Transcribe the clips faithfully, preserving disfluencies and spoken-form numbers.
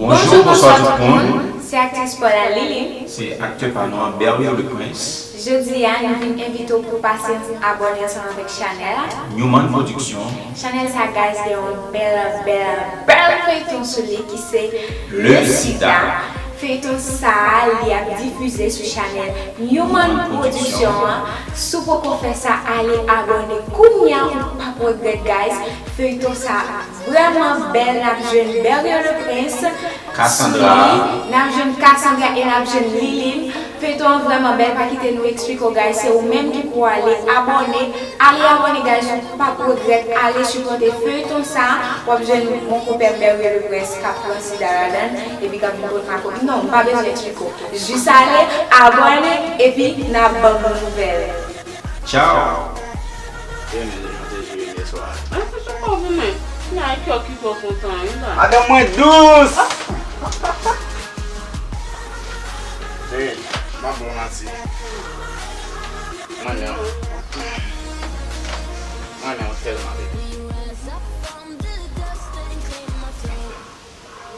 Bonjou, bonswa tout moun. Se aktris Paula Lili. Se aktè pa nou an, Berlio le Prince. Jodi a, nou vin envite w pou w pase abòne ansanm avèk chanèl la. Newman Production. Chanèl sa, guys, gen yon bèl, bèl, bèl feyton sou li ki se Le Sida. Feyton sa a, li ap difize sou chanèl Newman Production an. Si w poko fè sa, ale abòne kounye a, ou p ap regrèt, guys. Feyton sa vrèman bèl, n ap jwenn Berlio le Prince. Cassandra. N ap jwenn Cassandra e n ap jwenn Liline. Feyton an vrèman bèl, pa kite nou eksplike w, guys. Se ou menm ki pou ale abòne. Ale abòne, guys, ou p ap regrèt. Ale sipòte feyton sa. W ap jwenn mon konpè Berlio le Prince k ap pran sida ladan l epi k ap vin pot makout. Non, m pa bezwen eksplike w. Jis ale, abòne, epi n ap ban nou nouvèl. Tchao. Renmen jan te jwe yè swa. Mwen se pa pou mwen. Nan kè ki twò kontan wi la. Madanm mwen dous. Cheri, m ap bon manti. Mwen renmen w. Mwen renmen w tèlman, baby.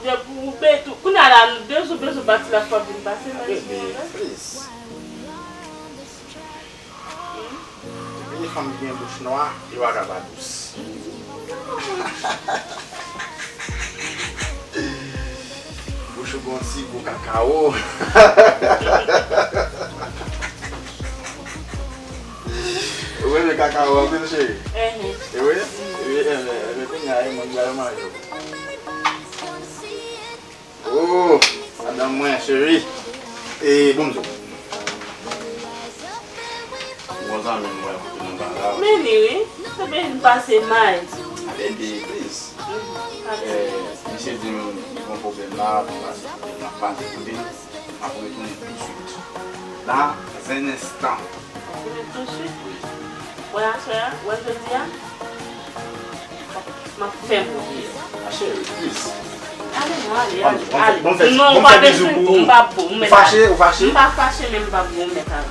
Depi ou betou, kounye a la, de jou bezwen pati la fò vin pase nan Baby, please. Gen de fanm ki gen bouch nwa, yo pa ka pa dous. Bouch ou gon ti gou kakawo. Ou renmen kakawo anpil, cheri? Wi, wi, enben, enben, kounye a, e mwen ki pral manje w. Oh, madanm mwen, cheri. E, bon, m di w. Bon zanmi m, mwen, kote nou ba la. Men li wi, sa pe vin pase may. Baby, please. Eh, misye di m li gon pwoblèm la, pou pase pwoblèm la, pase kote l, m ap retounen touswit. La, dans un instant. Retounen touswit. Wè aswè a, wè jodi a. M ap fè m oubli. Ma chérie, please. Ale non, ale, Bon, ale, bon, ale. bon, fè, Non, bon, pa fè bizou bezwen, pou ou. M pa pou, m Ou mèt fache, ale. Ou fache? M pa fache, men m pa pou, m mèt ale.